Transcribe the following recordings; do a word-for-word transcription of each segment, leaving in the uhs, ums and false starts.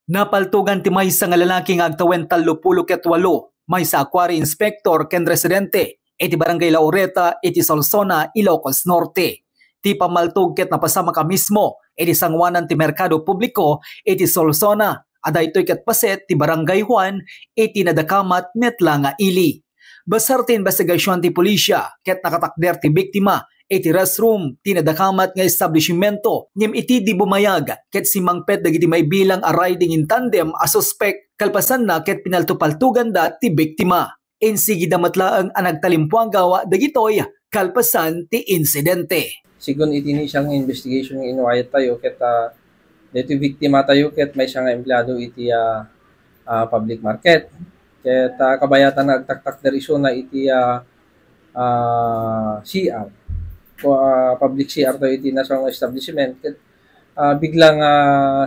Napaltogan ti maysa nga lalaki nga agtawen tallopulo ket walo, maysa a quarry inspector ken residente iti Barangay La Oreta iti Solsona, Ilocos Norte. Ti pammaltog ket napasamak a mismo iti sangoanan ti merkado publiko iti Solsona, a daytoy ket paset ti Barangay Juan iti nadakamat met la nga ili. Basar ti imbestigasion ti pulisya ket nakatakder ti biktima iti restroom ti nadakamat nga establishmento, ngem iti di bumayag ket simmangpet dagiti maibilang a riding in tandem a suspek, kalpasanna ket pinaltupaltoganda ti biktima. Insigida met laeng a nagtalimpuagaw dagitoy kalpasan ti insidente. Segun iti initial nga investigation nga inwayat tayo ket, ah, daytoy biktima tayo ket maysa nga empleado iti, ah, ah, public market. Ket, ah, kabayatan nga agtaktakder isuna iti, ah, ah, C R. Ko, ah, public C R tayo iti nasang establishment. Ket, ah, bigla nga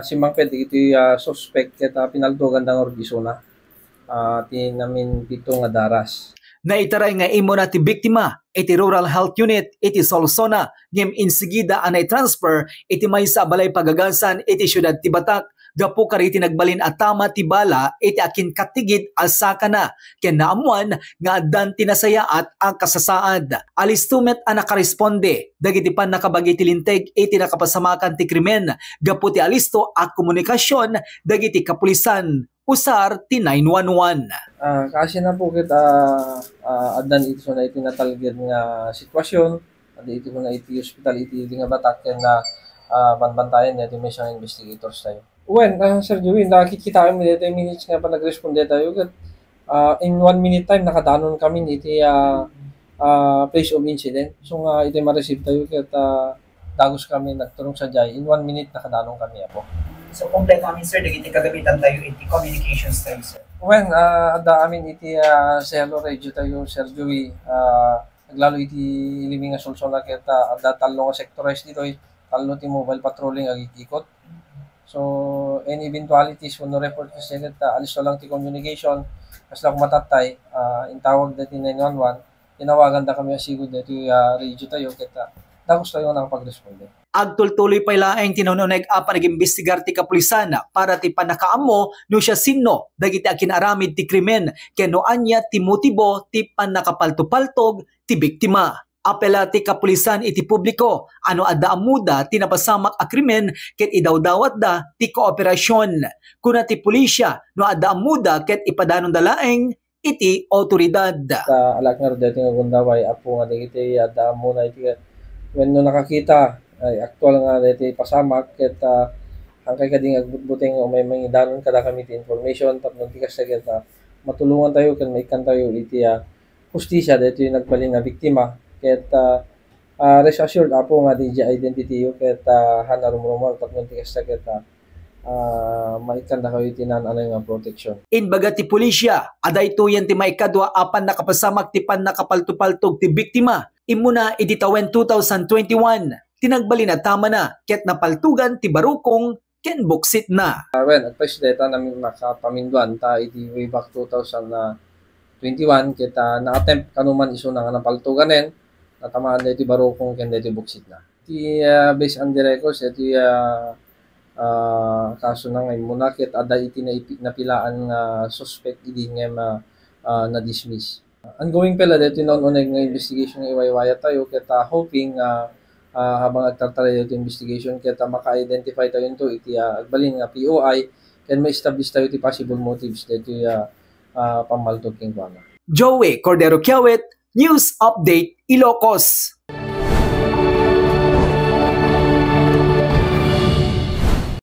simmangpet iti, ah, suspek ket, ah, pinaltoganda ngarud isuna, ah, ti naminpito nga daras. Naitaray nga immuna ti biktima iti Rural Health Unit iti Solsona, ngem insigida a naitransfer iti maysa a balay pagagasan iti siudad ti Batac gapu kadagiti nagbalin a tama ti bala iti akinkattigid a sakana, ken naammuan nga addan ti nasayaat a kasasaad. Alisto met a nakaresponde dagiti pannakabagi ti linteg iti nakapasamakan ti krimen gapu ti alisto a komunikasion dagiti kapulisan usar ti nine one one. Ah, kaasi na po ket, ah, ah, addan iti suna iti natalged nga sitwasyon, adda iti suna iti ospital iti, iti nga Batac ken na, ah, banbantayan daytoy maysa nga investigators tayo. Wen, ah, Sir Joey, nakikitaem daytoy minutes nga panagresponde tayo ket, ah, in one minute time nakadanon kami iti, ah, ah, place of incident. So nga iti ma-receive tayo ket, ah, dagus kami nagturong sadiay. In one minute, nakadanon kami, apo. So, kompleto amin, sir, dagiti kagamitan tayo iti communications tayo, sir. Well, ah, adda amin iti, ah, cellular radio tayo, Sir Joey. Ah, aglalo iti Iliminga, Solsona ket, ah, adda tallo nga sectorized ditoy, tallo ti mobile patrolling agikikot. So, any eventualities wenno report kasta ket, ah, alisto lang ti communication, kasla koma tattay, ah, intawag dati nine one one, tinawaganda kami a sigud daytoy, ah, radio tayo ket, ah, dagus tayo nga nakapagresponde. Agtultuloy pay laeng ti naun-uneg a panagimbestigar ti kapulisan para ti pannakaammo no siasino dagiti akin-aramid ti krimen ken no ania ti motibo ti pannakapaltopaltog ti biktima. Apela ti kapulisan iti publiko a no adda ammoda ti napasamak a krimen ket idawdawatda ti kooperasion. Kuna ti pulisya, no adda ammoda ket ipadanonda laeng iti awtoridad. Ta alak ngarud daytoy nga gundaway, apo, nga dagiti adda ammona iti wenno nakakita, ay, aktual nga daytoy pasamak ket, ah, hankay kadi nga agbutbuteng nga umay mangidanon kadakami ti information tapno ti kasta ket, ah, matulongan tayo ken maikkan tayo iti, ah, hustisya daytoy nagbalin a biktima. Ket, ah, ah, rest assured, apo, nga D J identity yo ket, ah, haan a rumrumuar tapno ti kasta ket, ah, ah, maikkandakayo iti naan-anay nga protection. Imbaga ti pulisya a daytoyen ti maikadua a pannakapasamak ti pannakapaltopaltog ti biktima. Immuna idi tawen two thousand twenty-one ti nagbalin a tamana ket napaltogan ti barukong ken buksitna. Ah, well, agpayso dayta nami-, makapaminduan ta idi way back two thousand twenty-one ket, ah, na-attempt kano man isuna nga napaltoganen, natamaan daytoy barukong ken daytoy buksitna. Ti, ah, based on the records, iti, ah, ah, kasona nga immuna ket adda iti naipi-, napilaan nga suspect idi ngem, ah, ah, na-dismiss. Ongoing pa la daytoy naun-uneg nga investigation nga iwaywayat tayo ket, ah, hoping nga, ah, habang agtartaray daytoy investigation ket, ah, maka-identify tayo into iti, ah, agbalin nga P O I ken ma-establish tayo ti possible motives daytoy, ah, ah, pammaltog kenkuana. Joey Cordero Kiawit, News Update Ilocos.